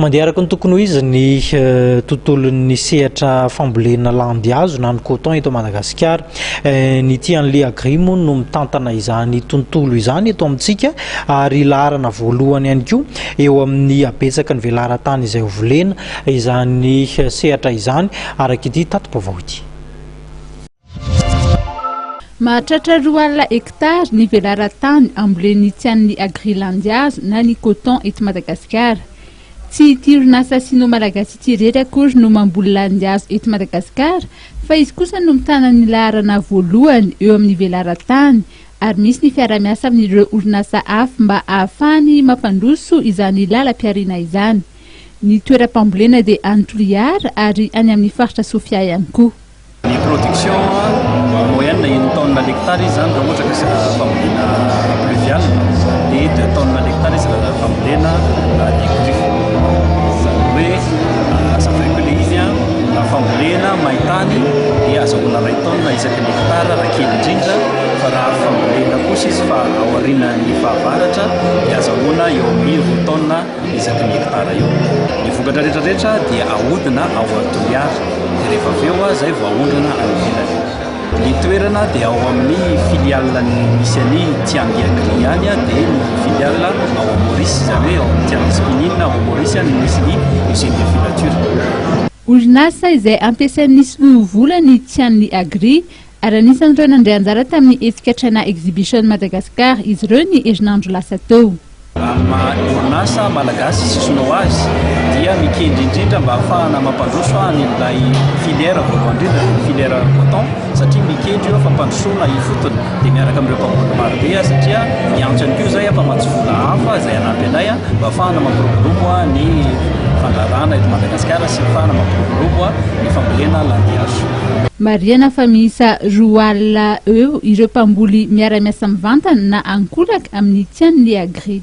Mandeha araka ny tokony ho izy ny tontolon'ny sehatra fambolena landihazo na ny coton eto Madagasikara. Ny Tianli Agri moa no mitantana izany tontolo izany eto amintsika ary laharana voalohany ihany koa eo amin'ny habetsaky ny velaran-tany izay ho volena izany sehatra izany araka ity tati-baovao ity. Mahatratra 20 hektara ny velaran-tany ambolen'ny Tsian'ny Agri landihazo na ny coton eto Madagasikara. Tsy ity orinasa sino-malagasy ity irery akory no mamboly landihazo eto Madagasikara fa izy kosa no mitana ny laharana voalohany eo amin'ny velaran-tany ary misy ny fiarahamiasa amin'ireo orinasa hafa mba ahafahany mampandroso izany lalam-pihariana izany. Ny toeram-pambolena dia any Toliara ary any amin'ny faritra Sofia ihany koa. Ny production en moyenne une tonne à l'hectare izy zany raha ohatra ka fambolena pluvial dia 2 tonnes à l'hectare izy raha fambolena décrue. Izany hoe azavaiko ilay izy an, raha fambolena maintany dia azahoana 1 tonne isaky ny hectare raha kely indrindra, fa raha fambolena kosa izy fa aorianan'ny fahavaratra dia azahoana eo amin'ny 2 tonnes isaky ny hectare eo. Ny vokatra rehetra rehetra dia ahodina ao Toliara dia rehefa avy eo izay vao aondrana any ivelany. Ny toerana dia ao amin'ny filiale misy an'i Tiangi Agri ihany dia ny filiale ao Maurice, izany hoe ao amin'ny Tiangi Spinning ao Maurice no misy ny usine de filature. Orinasa izay ampiasain'ny sinoa vola ny Tiangi Agri ary anisan'ireo nandray anjara tamin'ny hetsika China Exhibition Madagascar izy ireo ny herinandro lasa teo. Amin'ny maha orinasa malagasy sy sinoa azy dia mikendry indrindra mba hahafahana mampandroso an'ilay filière voalohany indrindra dia ny filière coton satria mikendry io fampandrosoana ifotony dia miaraka amin'ireo mpamboly marobe satria miantso ihany koa izay mpamatsy vola hafa izay hanampy anay mba hahafahana mampiroborobo ny fandraharahana eto Madagasikara sy hahafahana mampiroborobo ny fambolena landihazo. Marihana fa miisa 20 eo ireo mpamboly miara-miasa mivantana na ankolaka amin'ny Tian'ny Agri.